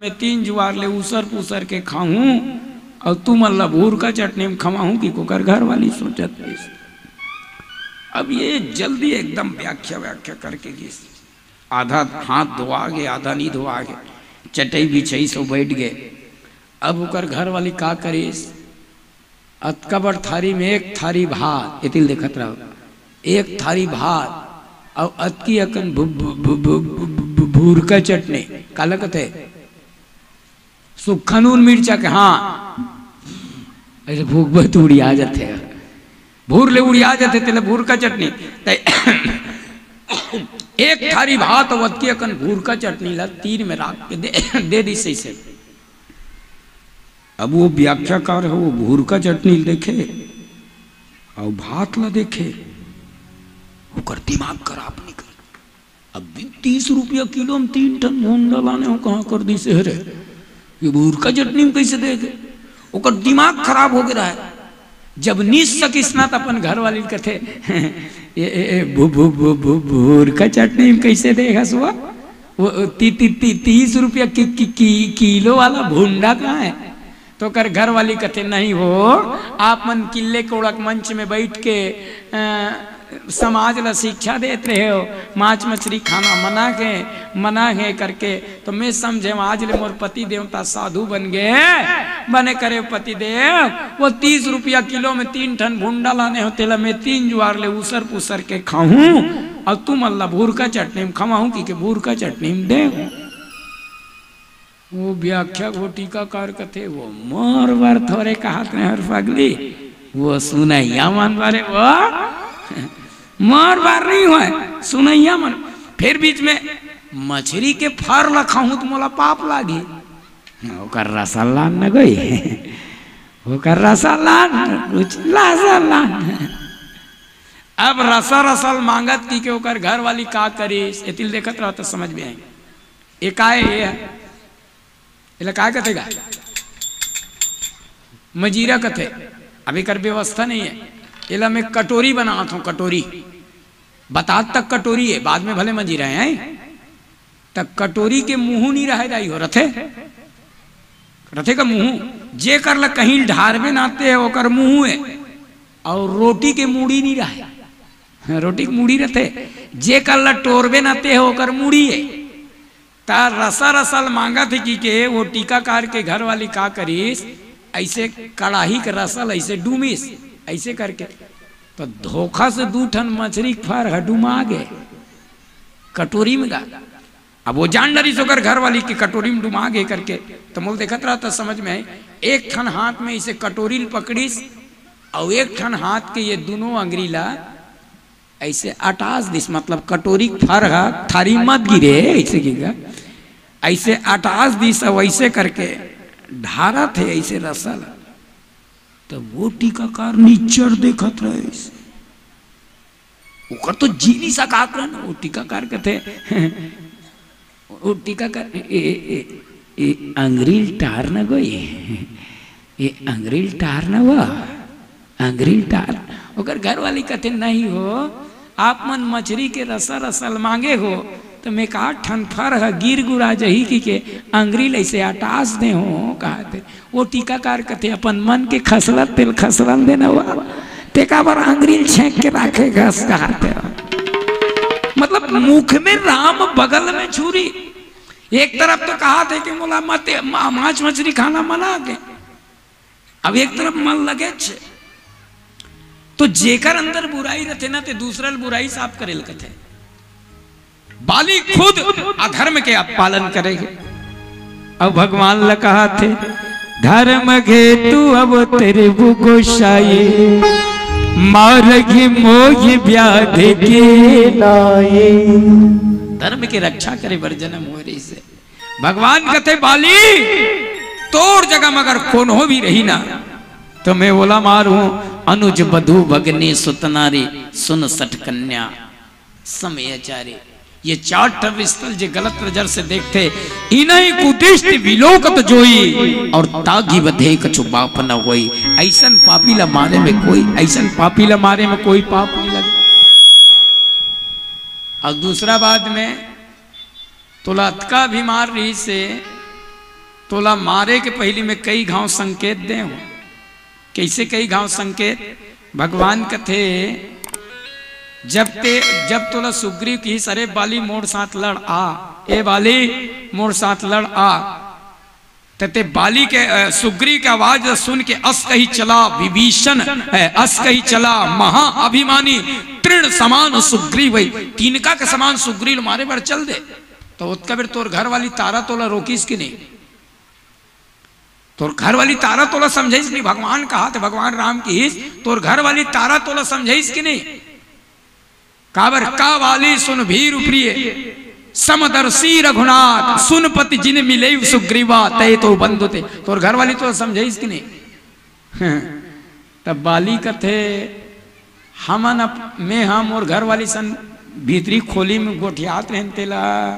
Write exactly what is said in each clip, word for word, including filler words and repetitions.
तीन जुवार ले उसूर पुसूर के खाहूं, अउ तुमन ला भूरका चटनी म खवाहूं कि ओकर घर वाली सोचत रहिस। अब ये जल्दी एकदम व्याख्या व्याख्या करके गिस। आधा हाथ धोवा गे, आधा नी धोवा गे, चटई बिछाइस अउ बइठ गे। अब ओकर घर वाली का करिस, अतका बड़ थारी में एक थारी भात, एती ल देखत रहो, एक थारी भात अउ अतकी अकन भु-, भु-, भूरका चटनी, काला कथे? सुक्खा नून मिर्चा के, हाँ, अइसे फूकबे त उड़िया जाथे, भूर ले उड़िया जाथे, तेला भूरका चटनी। त एक थारी भात अउ अतकी अकन भूरका चटनी ला तीर में राख के दे, दे दिस अइसे। अब वो व्याख्याकार हे, वो भूरका चटनी ल देखे अउ भात ला देखे, ओकर दिमाग खराब निकल। अब भी तीस रुपया किलो म तीन ठन भूंडा लाने हो, कहाँ कर दिस हे रे? ये भूरका चटनी म कइसे दे गे? ओकर दिमाग खराब हो गे रहय। जब नी सकिस ना, त अपन घर वाली ल कथे, "ए, ए, ए, भू-, भू-, भू-, भू-, भूरका चटनी म कइसे दे हस वो? वो ती-, ती-, ती-, तीस रुपया कि-, कि-, कि-, किलो वाला भूंडा कहाँ हे?" त ओकर घर वाली कथे, "नहीं हो, आप मन किल्ले कोड़क मंच में बइठ के, अ, समाज ला शिक्षा देत रहे हो, मांस मछरी खाना मना हे, मना हे करके, त मैं समझेंव आज ले मोर पति देवता साधु बन गे, बने करे पति देव, वो तीस रुपया किलो में तीन ठन भूंडा लाने हो, तेला मैं तीन जुवार ले उसूर पुसूर के खाहूं, अउ तुमन ला भूरका चटनी म खवाहूं कि के भूरका चटनी म देहूं।" वो व्याख्या, वो टीकाकार कथे, "वो मोर बर थोरे कहत रहे हर पगली, वो सुनइया मन बरे, वो मोर बर नहीं होय, सुनइया मन।" फिर बीच में, "मछरी के फर ल खाहूं त मोला पाप लागी।" ओकर रसा ल लान न गई, ओकर रसा ल लान, कुछ रसा ल लान। अब रसा, रसा ल मांगत कि के ओकर घर वाली का करिस, एती ल देखत रहो त समझ में आही। ए काय ए हे? एला काय कथे गा? मजीरा कथे। अब एकर व्यवस्था नहीं हे। एला मैं कटोरी बनात हंव, कटोरी। बतात तक कटोरी हे, बाद में भले मजीरा हे, हैं? त कटोरी के मुंह नी रहय दाई हो, रथे? रथे का मुंह? जेकर ला कहीं ढारबे ना ते ओकर मुंह हे। अउ रोटी के मुड़ी नी रहय। रोटी के मुड़ी रथे, जेकर ला टोरबे ना ते ओकर मुड़ी हे। त रसा, रसा ल मांगत हे कि के, वो टीकाकार के घर वाली का करिस, अइसे कड़ाही के रसा ल अइसे डूमिस, अइसे करके, त धोखा से दू ठन मछरी के फर ह डुमा गे कटोरी में गा। अब वो जान डरिस ओकर घर वाली के कटोरी में डुमा गे करके, त मोला देखत रहा त समझ में आही, एक ठन हाथ में अइसे कटोरी ल पकड़िस, अउ एक ठन हाथ के ये दूनों अंगरी ला अइसे अटास दिस, मतलब कटोरी के फर ह थारी मत गिरे, अइसे गिरगा, अइसे अटास दिस, अउ अइसे करके ढारत हे अइसे रसा ल। त वो टीकाकार निच्चर देखत रहिस, ओकर तो जी नी सकात रहे ना, वो टीकाकार कथे, वो टीकाकार, ए, ए, ए, ए, अंगरी ल टार न गोई, ए, अंगरी ल टार न वो, अंगरी ल टार। ओकर घर वाली कथे, "नहीं हो, आप मन मछरी के रसा, रसा ल मांगे हो, त मैं का ठन फर ह गिर गुरा जही कि के अंगरी ल अइसे अटास दे हो," कहत हे। वो टीकाकार कथे, "अपन मन के खसलत तेल खसलन देना हुआ, तेका बर अंगरी ल छेंक के राखे घस," कहत हे। मतलब मुख में राम बगल में छुरी। एक तरफ तो कहत हे कि मोला मत, मा-, मांस मछरी खाना मना के, अब एक तरफ मन लगेच। तो जेकर अंदर बुराई रथे ना, ते दूसरा ल बुराई साफ करे ल कथे। बाली खुद अधर्म के अब पालन करे हे। अब भगवान ल कहत हे, "धर्म घेतु अवतरिबु गोसाई, मारहि मोहि व्याधि के नाई।" धर्म के रक्षा करे बर जन्म होय रहिसे। भगवान कथे, "बाली, तोर जगह म अगर कोनो भी रही ना, त मैं ओला मारहूं।" अनुज बधू भगनी सुत नारी, सुन सठ कन्या सम ए चारी। ये चार ठन रिश्ता ल जे गलत नजर से देखथे, इनहि कुदृष्टि विलोकत जोई, अउ तागी बधे कछु बाप न होई। अइसन पापी ला मारे में कोई, अइसन पापी ला मारे में कोई पाप नहीं लगे। अउ दूसरा बात में, तोला अतका भी मार रहिसे, तोला मारे के पहिली में कई घांव संकेत दे हूं। कइसे कई घांव संकेत? भगवान कथे, जब ते, जब तोला सुग्रीव किहिस, "अरे बाली, मोर साथ लड़ आ, ए बाली, मोर साथ लड़ आ," त ते बाली के, अ, सुग्रीव के आवाज ल सुन के अस कही चला विभीषण, अ, अस कही चला महाअभिमानी, तृण समान सुग्रीव, तिनका के समान सुग्रीव ल मारे बर चल दे। त ओतका बेर तोर घर वाली तारा तोला रोकिस कि नहीं? तोर घर वाली तारा तोला समझाइस कि नहीं? भगवान कहा त भगवान राम किहिस, तोर घर वाली तारा तोला समझाइस कि नहीं? काबर का बाली सुन भीर प्रिय, समदर्शी रघुनाथ, सुन पति जिन मिले सुग्रीवा, तय तो बंधु ते। तोर घर वाली तोला समझाइस कि नहीं? तब बाली कथे, हमन अप-, में हा मोर घर वाली सन भीतरी खोली में गोठियात रहेन तेला।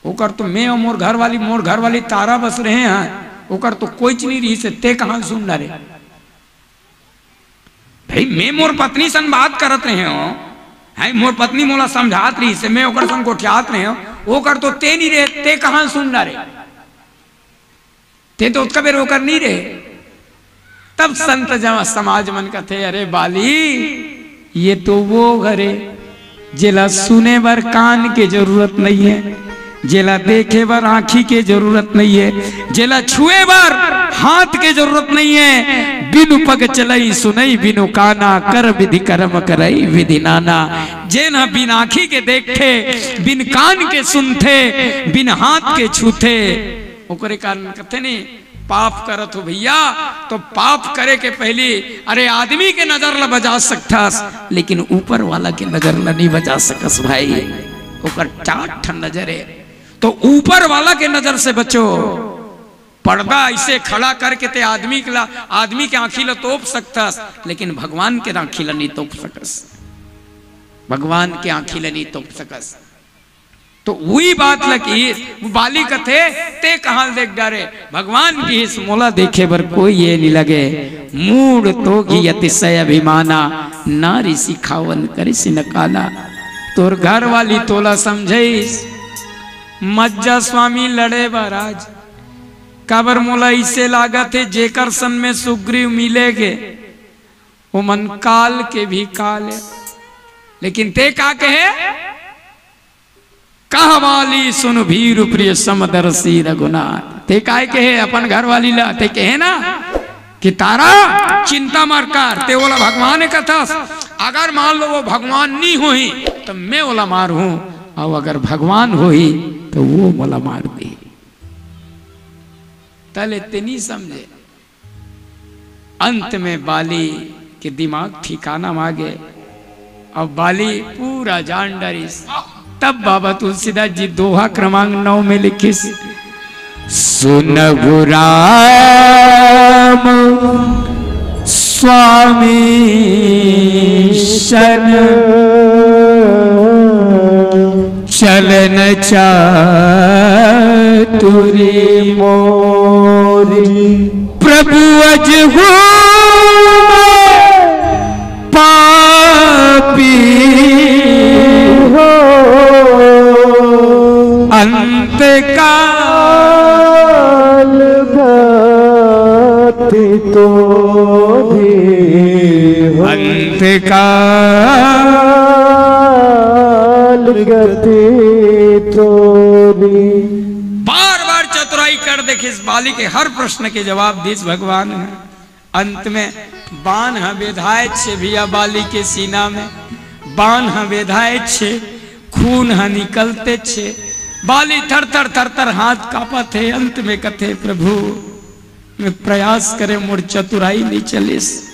ओकर तो में अउ मोर घर वाली, मोर घर वाली तारा बस रहे हैं, ओकर तो कोईच नहीं रहिस हे, ते कहां सुन डारे? भाई, में मोर पत्नी सन बात करत रहे हो, हैं, मोर पत्नी मोला समझात रहिस हे, में ओकर सन गोठियात रहे हो, ओकर तो ते नहीं रहे, ते कहां सुन डारे? ते तो ओतका बेर ओकर नहीं रहे। तब संत जमा समाज मन कथे, "अरे बाली, ये तो वो घर हे, जेला सुने बर कान के जरूरत नहीं है, जेला देखे बर आंखी के जरूरत नहीं है, जेला छुए बर हाथ के जरूरत नहीं है। बिनु पग चलई सुनई बिनु काना, कर विधि करम करई विधि नाना।" जेन ह बिन आंखी के देखथे, बिन कान के सुनथे, बिन हाथ के छूथे, ओकरे कारण कथे नहीं, पाप करत हो भैया, तो पाप करे के पहिली, अरे, आदमी के नजर ला बचा सकथस, लेकिन ऊपर वाला के नजर ला नहीं बचा सकस भाई। ओकर चार ठन नजर हे, तो ऊपर वाला के नजर से बचो। पर्दा ऐसे खड़ा करके ते आदमी के ला, आदमी के आंखी ला तोप सकथस, लेकिन भगवान के आंखी ला नहीं तोप सकस, भगवान के आंखी ला नहीं तोप सकस। तो उही बात ल किहिस, बाली कथे, "ते कहां ल देख डारे?" भगवान किहिस, "मोला देखे बर कोई ये नि लगे। मूढ़ तोगी अतिशय अभिमाना, नारी सिखावन करिस न काना।" तोर घर वाली तोला समझाइस, "मत जा स्वामी लड़े बर आज, काबर मोला इसे लागत हे, जेकर सन में सुग्रीव मिले गे, ओमन काल के भी काल हे।" लेकिन ते का कहे? कह बाली सुन भीर प्रिय समदर्शी रघुनाथ। ते काय कहे अपन घर वाली ला? ते कहे ना कि तारा, चिंता मत कर, ते ओला भगवान कथस। अगर मान लो वो भगवान नहीं होही तो मैं ओला मारहूं, अउ अगर भगवान होही तो वो मोला मार दे। तले ते नहीं समझे। अंत में बाली के दिमाग ठिकाना म आ गे। अब बाली पूरा जान डरिस। तब बाबा तुलसीदास जी दोहा क्रमांक नौ में लिखिस, सुनहु राम स्वामी सन चलन चातुरी मोरी। प्रभु अजहू पापी हो अंत काल गति तो भी हो। अंत काल गति तो भी। बार बार चतुराई कर देखिस, बाली के हर प्रश्न के जवाब दिस भगवान ह। अंत में बान ह बेधाय छे भैया, बाली के सीना में बान ह बेधाय छे, खून ह निकलते छे। बाली थर थर थर थर हाथ कांपत हे। अंत में कथे, प्रभु, मैं प्रयास करे मोर चतुराई नहीं चलिस,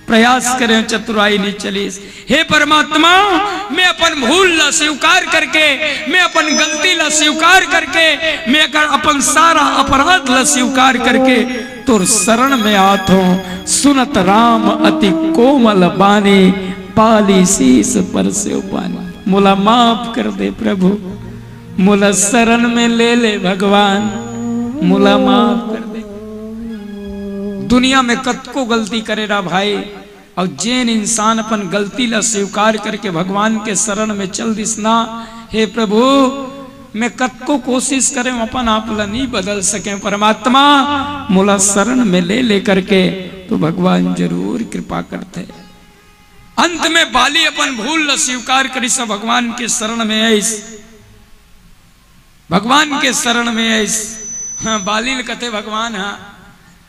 प्रयास करे चतुराई नहीं चलिस। हे परमात्मा, मैं अपन भूल ला स्वीकार करके, मैं अपन गलती ला स्वीकार करके, मैं अगर अपन सारा अपराध ला स्वीकार करके तोर शरण में आत हों। सुनत राम अति कोमल बानी, बाली शीस पर से पानी। मोला माफ कर दे प्रभु, मोला शरण में ले ले भगवान, मोला माफ कर दे। दुनिया में कतको गलती करे रहा भाई, अउ जेन इंसान अपन गलती ला स्वीकार करके भगवान के शरण में चल दिस ना, हे प्रभु, मैं कतको कोशिश करें, अपन आप ला नहीं बदल सके परमात्मा, मोला शरण में ले लेकर के तो भगवान जरूर कृपा करते। अंत में बाली अपन भूल ला स्वीकार करिस, भगवान के शरण में आइस, भगवान के शरण में आइस। हाँ, बाली ल कथे भगवान, हाँ,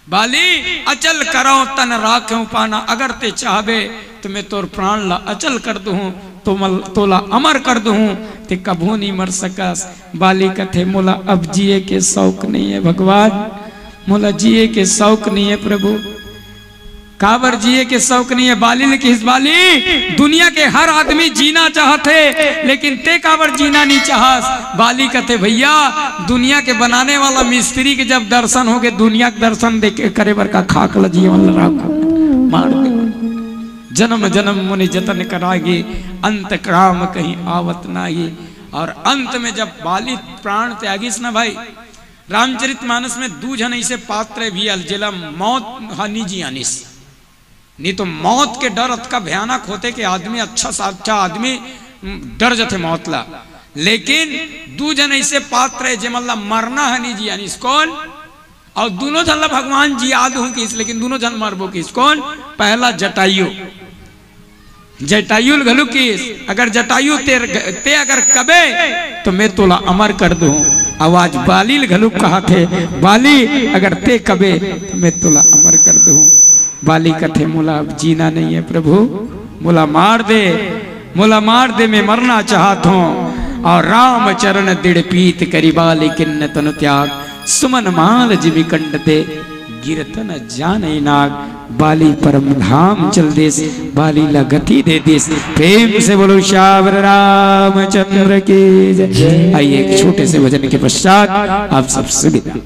बाली, अचल करौं तन राखेंव पाना, अगर ते चाहबे तो मैं तोर प्राण ला अचल कर दूहूं, तो मल-, तोला अमर कर दूहूं, ते कभू नहीं मर सकस। बाली कथे, मोला अब जिए के शौक नहीं है भगवान, मोला जिए के शौक नहीं है प्रभु। काबर जिए के शौक नहीं है? बाली ने किस बाली, दुनिया के हर आदमी जीना चाहत हे, लेकिन ते काबर जीना नहीं चाहस? बाली कथे, भैया, दुनिया के बनाने वाला मिस्त्री के जब दर्शन होगे, दुनिया के दर्शन देखे करे बर का खाक ल जीवन ल राखो, मार दे। जन्म जन्म मुनि जतन करागे, अंत काम कहीं आवत नाही। और अंत में जब बाली प्राण त्यागिस ना भाई, रामचरितमानस में दू झन ऐसे पात्र भी आल, जेला मौत ह निजी आनिस। नहीं तो मौत के डर अतका भयानक होथे कि आदमी, अच्छा सा अच्छा आदमी, उम, डर जथे मौत ला। लेकिन दू झन ऐसे पात्र हे, जेमन ला मरना ह निजी आनिस। कौन? और दोनों झन ला भगवान जिया दूहूं किस, लेकिन दोनों झन मरबो किस। कौन? पहला जटायु। जटायु ल घलो किस, अगर जटायु ते, ते अगर कबे, तो मैं तोला अमर कर दूहूं। आवाज बाली ल घलो कहाथे, बाली, अगर ते कबे, तो मैं तोला अमर कर दूहूं। बाली कथे, मोला अब जीना नहीं है प्रभु, मोला मार दे, मोला मार दे, मैं मरना चाहत हूं। और राम चरण दृढ़ पीत करी, बाली किन्न तनु त्याग। सुमन माल जिमि कंठ दे, गिरत न जानइ नाग। बाली परम धाम चल देस, बाली ला गति दे देस। प्रेम से बोलो सियावर रामचंद्र की जय। आइए, एक छोटे से भजन के पश्चात आप सबसे विदा।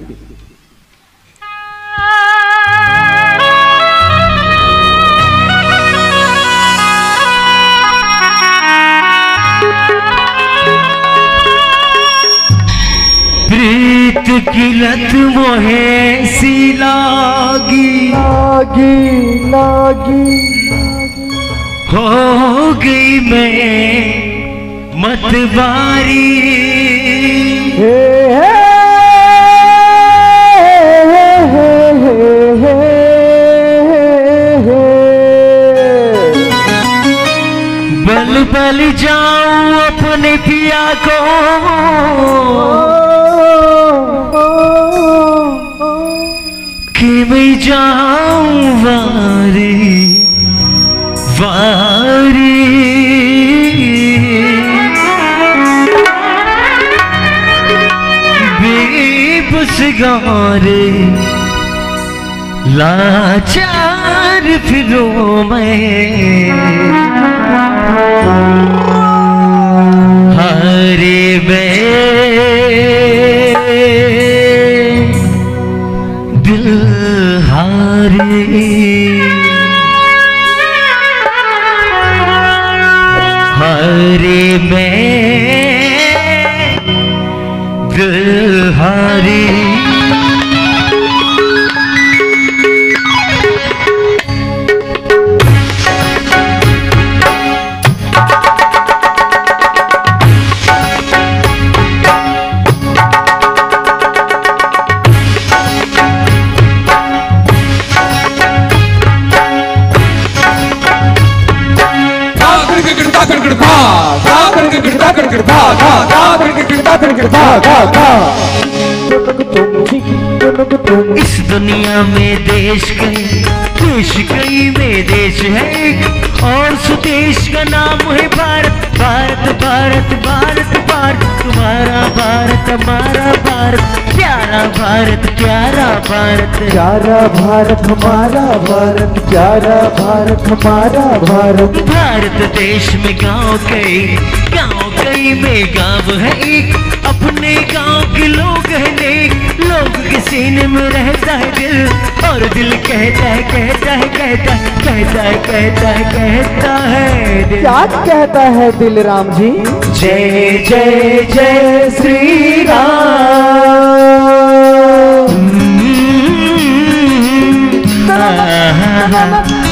प्रीत की लत मोहे सी लागी, लागी, लागी। हो गई मैं मतवारी। हे, हे, हे। बल बल जाऊं अपने पिया को, कि मैं जाऊं वारी, वारी। बेबस गौर लाचार फिरूं मैं। हारे मैं दिल हारे, हारे मैं दिल हारे। इस दुनिया में देश कई, देश कई में देश है एक, और स्वदेश का नाम है भारत। भारत, भारत, भारत, भारत, तुम्हारा भारत, हमारा भारत, प्यारा भारत, प्यारा भारत, प्यारा भारत, हमारा भारत, प्यारा भारत, हमारा भारत। भारत देश में गांव कई, गांव कई में गांव है एक, अपने गांव के लोग हैं नेक, लोग के सीने में रहता है दिल, और दिल कहता है, कहता है, कहता है, कहता है, कहता है, कहता है दिल। क्या कहता है दिल, राम जी? जय जय जय श्री राम।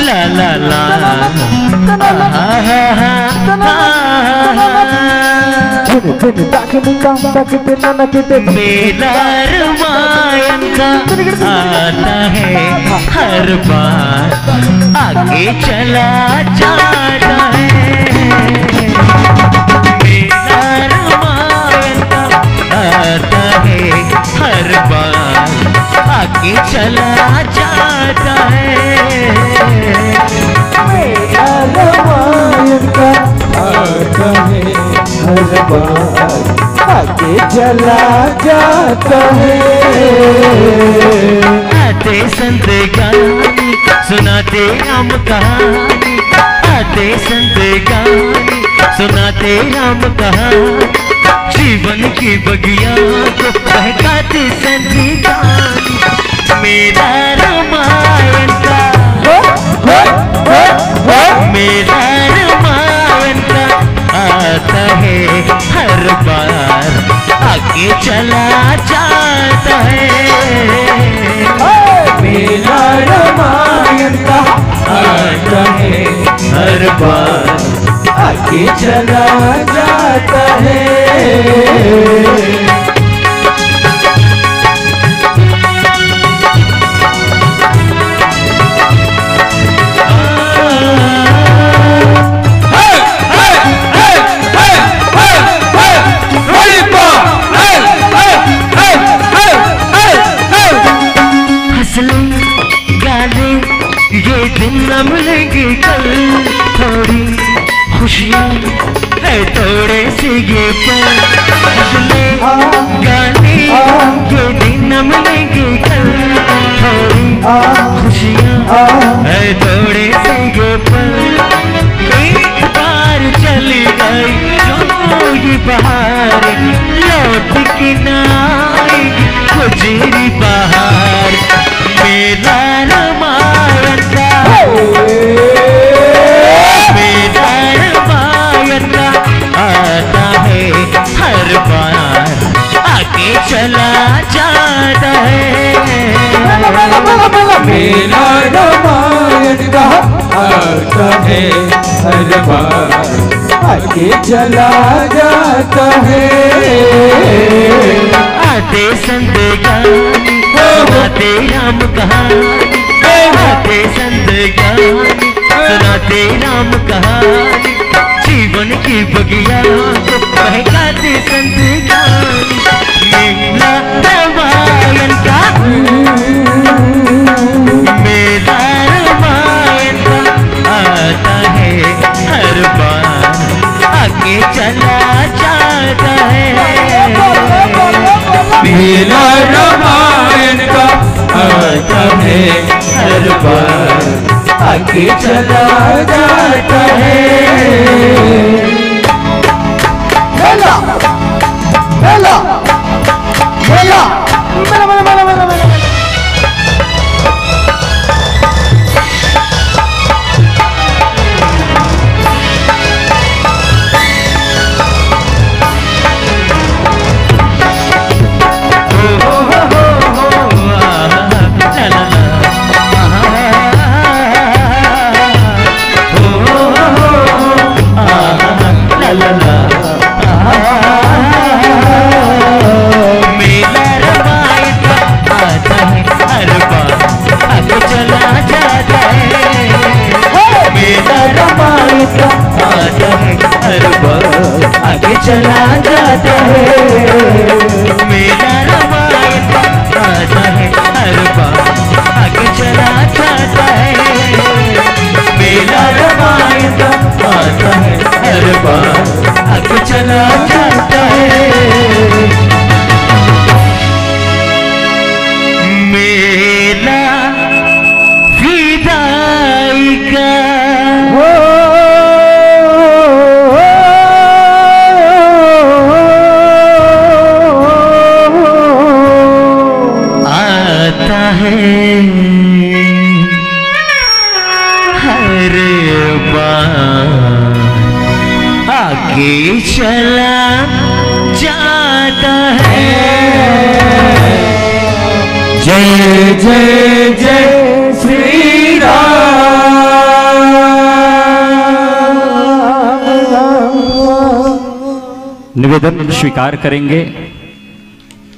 ला ला ला। मेला रामायण का आता है हर बार, आके चला जाता है। मेला रामायण का आता है हर बार, आके चला जाता है। मेला रामायण का आता है हर बार, आके चला जाता है। आते संत ज्ञानी, सुनाते राम कहानी। आते संत ज्ञानी, सुनाते राम कहानी। जीवन की बगिया को बहकाते संत ज्ञानी। मेला रामायण का, मेला रामायण का आता है हर बार, आके चला जाता है। मेला रामायण का आता है हर बार, आके चला जाता है। हंस ले, गा ले, ये दिन ना मिलेंगे कल, थोड़ी खुशियाँ है थोड़े से ये पल। हंस ले, गा ले, ये दिन ना मिलेंगे कल, थोड़ी खुशियाँ है थोड़े से ये पल। एक बार चली गई जो ये बहार, लौट के ना आएगी वो जेरी बहार। मेला रामायण का, मेला रामायण का आता है हर बार, आके चला जाता है। मेला रामायण का आता है हर बार, आके चला जाता है। आते संत ज्ञानी, सुनाते राम कहानी। आते संत ज्ञानी, सुनाते राम कहानी। जीवन की बगिया को बहकाते संत ज्ञानी। मेला रामायण का, मेला रामायण का आता है हर बार, आके चला जाता है। मेला रामायण का आता है हर बार, आके चला जाता है। मेला, मेला, मेला, मेला, मेला, मेला, मेला। मेला रामायण का आता है हर बार, आगे चला जाता है। मेला रामायण का आता है हर बार, आगे चला जाता है। मेला रामायण का आता है हर बार, आगे चला जाता है। मेला रामायण का आता है हर बार, आगे चला जाता है। मेला विदाई का आता है हर बार, आगे चला जाता है। जय जय जय श्री राम। निवेदन स्वीकार करेंगे।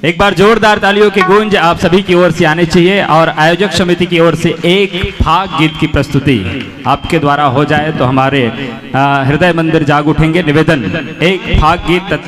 एक बार जोरदार तालियों की गूंज आप सभी की ओर से आनी चाहिए और आयोजक समिति की ओर से एक फाग गीत की प्रस्तुति आपके द्वारा हो जाए तो हमारे, आ, हृदय मंदिर जाग उठेंगे। निवेदन, एक फाग गीत तत्काल